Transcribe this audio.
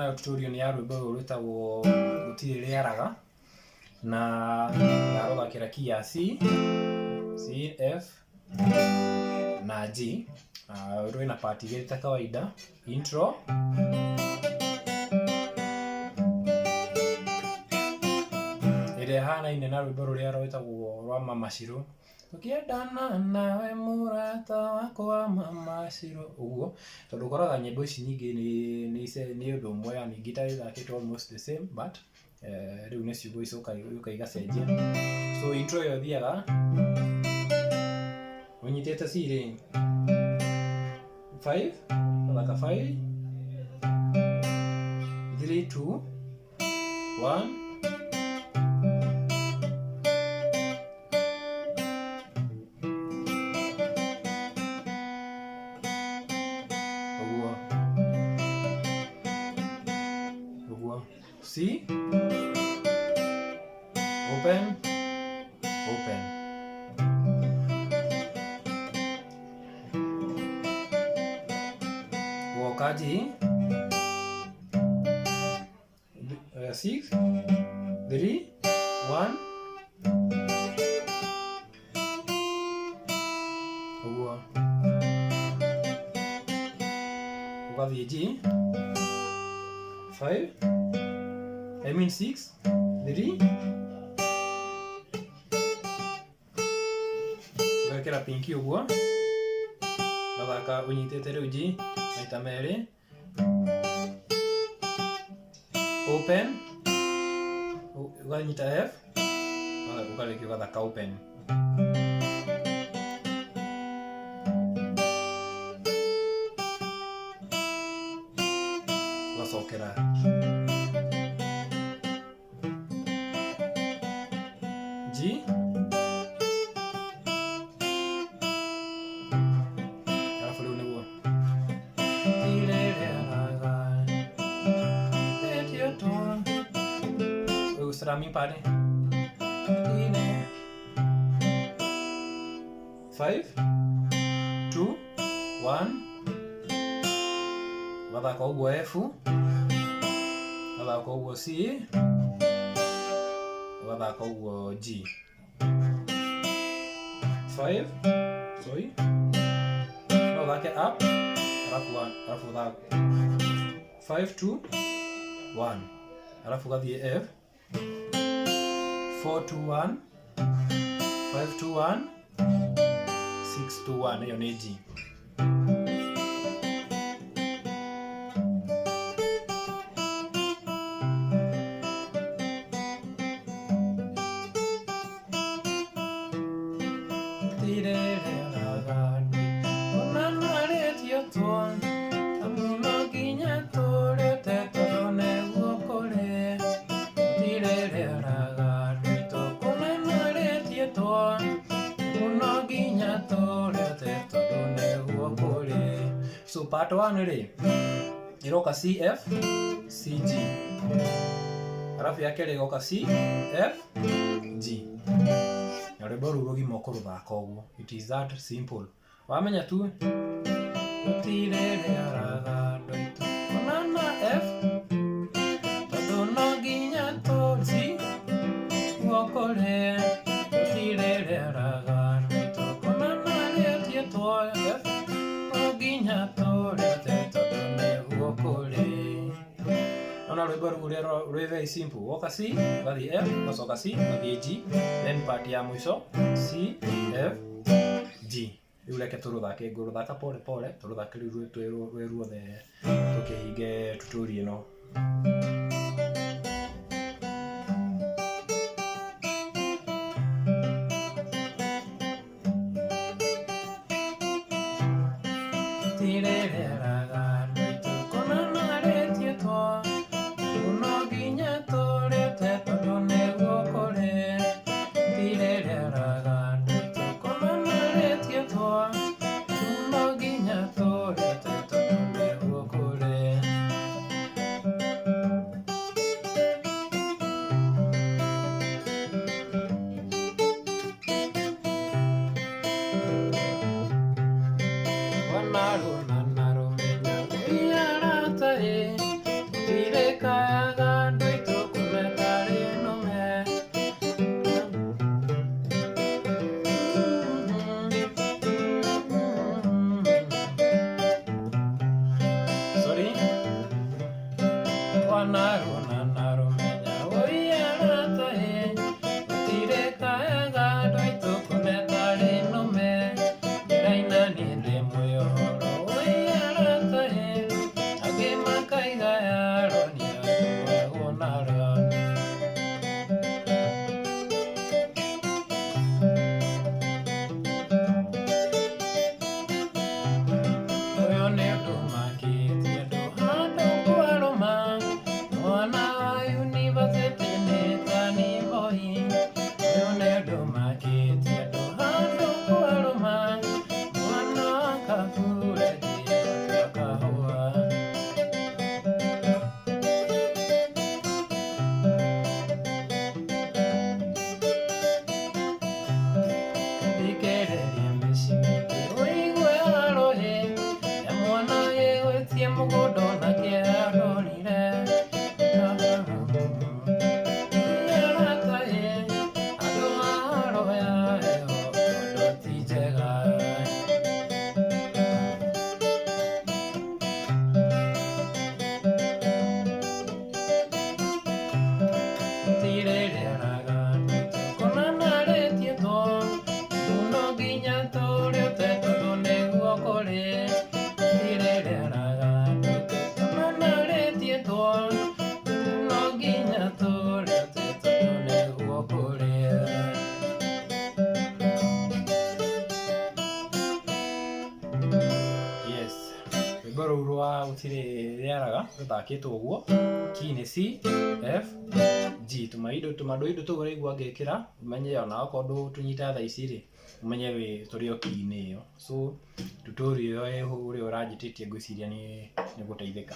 nayo tutorial nĩ ya rwĩmbo rũrũ rwĩtagwo Gũtirĩ Rĩaraga, na ndarũthakĩra key ya C, C, F na G. Na rwĩna part igĩrĩ ta kawaida, intro ĩrĩa ĩhanaine na rwĩmbo rũrĩa rwĩtagwo rwa Mama Shirũ. Tũkĩendana nawe mũrata wakwa Mama Shirũ, ũguo tondũ ũkoraga nyĩmbo ici nyingĩ nĩ ũndũ ũmwe, yani guitar ĩthakĩtwo almost the same but rĩu nĩ ciugo icoka igoka igacenjia. So intro ĩyo ĩthiaga ũnyitĩte C rĩ, 5 ũgathaka 5 3 2 1 ũguo ũguo, C, open, open, woka G, 6 3 1 ũguo, ũgathiĩ G, 5 I mean 6 3, ũgekĩra pinki ũguo, ũgathaka ũnyitĩte rĩu G maita merĩ, open, ũkanyita F, ũkarĩkia ũgathaka open. Ũgacokera G, arabu rĩu nĩguo rĩu strumming part 5 2 1, ũgathaka ũguo F, ũgathaka ũguo C, ũgathaka ũguo G, 5 sorry, no ũthake up alafu 1, alafu ũthake 5 2 1, alafu ũgathiĩ F, 4 2 1 5 2 1 6 2 1, ĩyo nĩ G. So part 1 rĩ ĩroka C F C G, arabu ya kerĩ ĩgoka C F G, na rwĩmbo rũu rũgima ũkũrũthaka ũguo. It is that simple. Wamenya tu gũtirĩ rĩaraga andũ aitũ onana F, tondũ no nginya tũ C guoko rĩ, gũtirĩ rĩaraga andũ aitũ onana rĩtiĩtwo F, no nginya tũrĩte tondũ nĩguo kũrĩ. Ona rwĩmbo rũu ũrĩa rwĩ very simple. Woka C, ũgathiĩ F, ũgacoka C, ũgathiĩ G, then part ya mũico C F G. Rĩu reke tũrũthake, ngũrũthaka pole pole, tũrũthake rĩu rwĩ ruothe tũkĩhinge tutorial ĩno. heho tondũ ti njega. Gũtirĩ rĩaraga tũkonanarĩtie no nginya tũrĩte tondũ nĩguo kũrĩ. Gũtirĩ rĩaraga tũkonanarĩtie no nginya tũrĩte tondũ nĩguo kũrĩ. Yes, rwĩmbo rũu rwa gũtirĩ rĩaraga rũthakĩtwo ũguo, key nĩ C, F, G. Tũmaindo tũmandoindo tũu ũraigua ngĩkĩra ũmenye ona okorwo ndũtũnyita thaa ici rĩ, ũmenye wĩ tũrĩ o key-inĩ ĩyo. So tutorial ĩyo ũrĩa ũranjĩtĩtie ngwĩciria nĩ gũteithĩka.